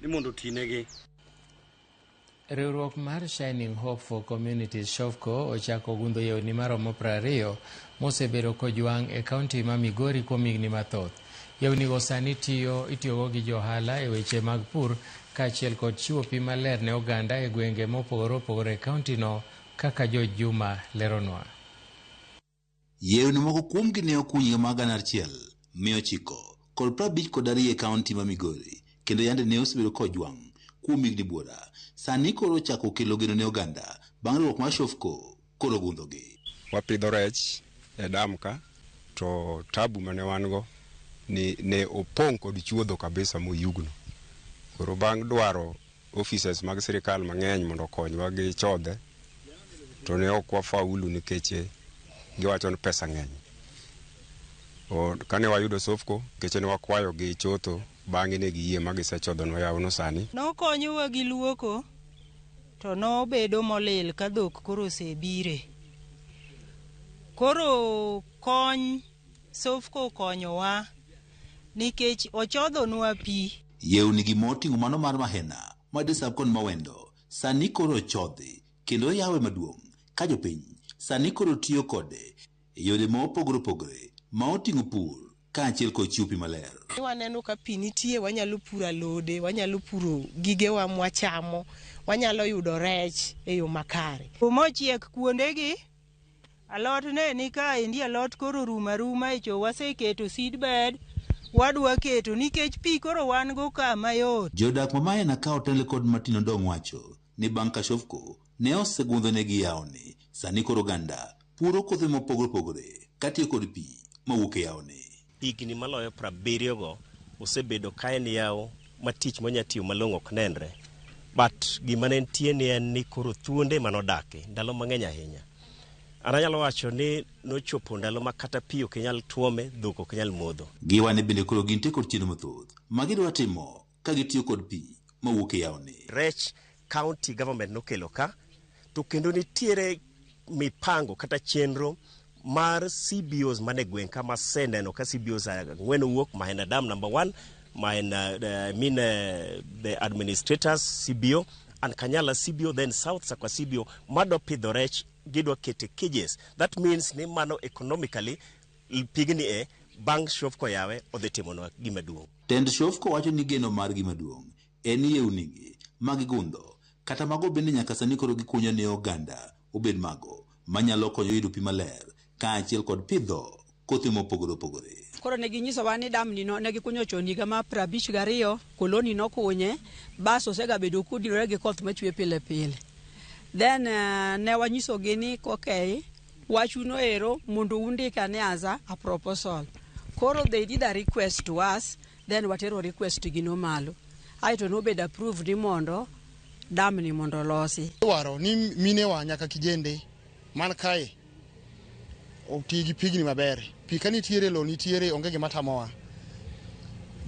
Ni mondo otinegi. Riwruok mar Shining Hope for Communities SHOFCO ochako gundho yewni maromo 20 mosebedo kojwang' e kaunti ma Migori kuom higni mathoth. Yewnigo sani tiyo itiyogo gi johala e weche mag pur kaachiel kod chiwo pi maler ne oganda e gwenge mopogore opogore e kauntino kaka George Juma leronwa. Yewni moko kuomgi ne okuny higa mar 1952 e kaunti ma Migori kendo yande ne osebedo kojwang' kuom higni buora. Sani koro ochako kelo geno ne oganda bang' riwruok mar SHOFCO koro gundhogi. Wapidho rech e dam ka to tabu mane wan go ni ne opong' kod chuodho kabisa moyugno. Koro bang' dwaro offices mag sirikal mang'eny mondo okonywa gi chodhe to ne ok wafaulu nikech giwacho ni pesa ng'eny. Kane wayudo SOFCO nikech ne wakwayo gi chotho bang'e ne giyie ma gisechodhonwa yawono sani. Nokonyowa gi luoko to nobedo molil ka dhok koro osebire. Koro kony SOFCO okonyowa nikech ochodhonwa pi. Yewni gi moting'o mano mar Mahena, Madisap kod Mawendo sani koro ochodhi kendo oyawe maduong' ka jopiny sani koro tiyo kode e yore ma opogore opogore ma oting'o pur kaachiel kod chiwo pi maler. Waneno ka pi nitie, wanyalo puro alode, wanyalo puro gigewa mwachamo, wanyalo yudo rech e yo makare. Mochiek kuondegi, alot ne ni kaendi alot koro orumo aruma e cho waseketo seed bed, wadwa keto nikech pi koro wan go ka mayot. Jodak ma Mahena ka otelne kod Martin Odong wacho ni bang' ka SHOFCO ne osegundhonegi yawoni, sani koro oganda puro kothe mopogore opogore katiyo kod pi mawuok e yawoni. Higni maloyo 70 go osebedo ka en yawo ma tich monya tiyo malong'o ok nenre. But gima ne nitie ni en ni koro thuonde manodake ndalo mang'eny ahinya. An anyalo wacho ni nochopo ndalo ma kata pi ok inyal tuome, dhok ok nyal modho. Giwane bende koro gintie kod chenro mathoth ma gidwa timo ka gitiyo kod pi mawuok e yawoni. Rech county government nokelo ka to kendo nitiere mipango kata chenro mar CBOs mane gweng' ka maseneno ka CBOs ang'wen owuok Mahena Dam number 1, Mahena, I mean the administrators CBO and Kanyala CBO, then South Sakwa CBO madwa pidho rech gidwa kete cages. That means ni mano economically pigni e bang' SHOFCO yawe odhi timonwa gima duong'. Tend SHOFCO wacho ni geno margi maduong' en yewnigi ma gigundho kata mago bende nyaka sani koro gikunyo ne oganda obed mago manyalo konyo yudo pi maler kaachiel kod pidho kothe mopogore opogore. Koro ne ginyisowa ni damni no ne gikunyo chon higa mar 52, koloni nokunye, bas osegabedo kodinore gi koth machwe pile pile. Then ne wanyisogi ni okay, wachuno ero mondo undik ane as a proposal. Koro they did a request to us, then watero request gi no malo. Aeto nobedo approved ni mondo damni mondo olosi. Dwaro ni minewa nyaka kijende man kae oti gi pigni maber. Pi ka nitiere, lo nitiere, onge gima tamowa.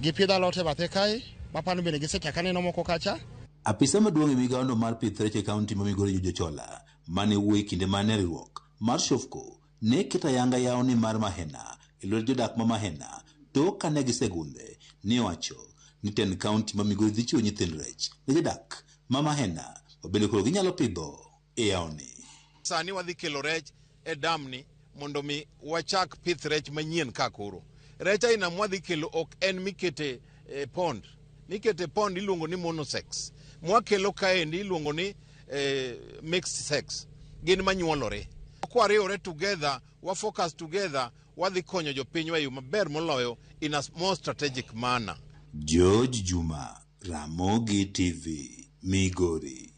Gipidho alot e bathe kae, mapano bende gisechako aneno moko kacha. Apisa maduong' e migawono mar pith rech e kaunti ma Migori George Ochola mane wuoyo e kinde mane riwruok mar SHOFCO ne keto ayanga yawoni mar Mahena e lwet jodak ma Mahena tok kane gisegundhe ne owacho ni tend kaunti ma Migori dhi chiwo nyithind rech ne jodak ma Mahena ma bende koro ginyalo pidho e yawoni. Sani wadhi kelo rech e damni mondo mi wachak pith rech manyien ka koro. Rech aina mwadhi kelo ok en mikete e pond. Mikete pond iluongo ni monosex. Mwakelo kaendi iluongo ni mixed sex. Gin manyuolore. Kwariwore together, wa focus together, wadhi konyo jopinywa e yo maber moloyo in a more strategic manner. George Juma, Ramogi TV, Migori.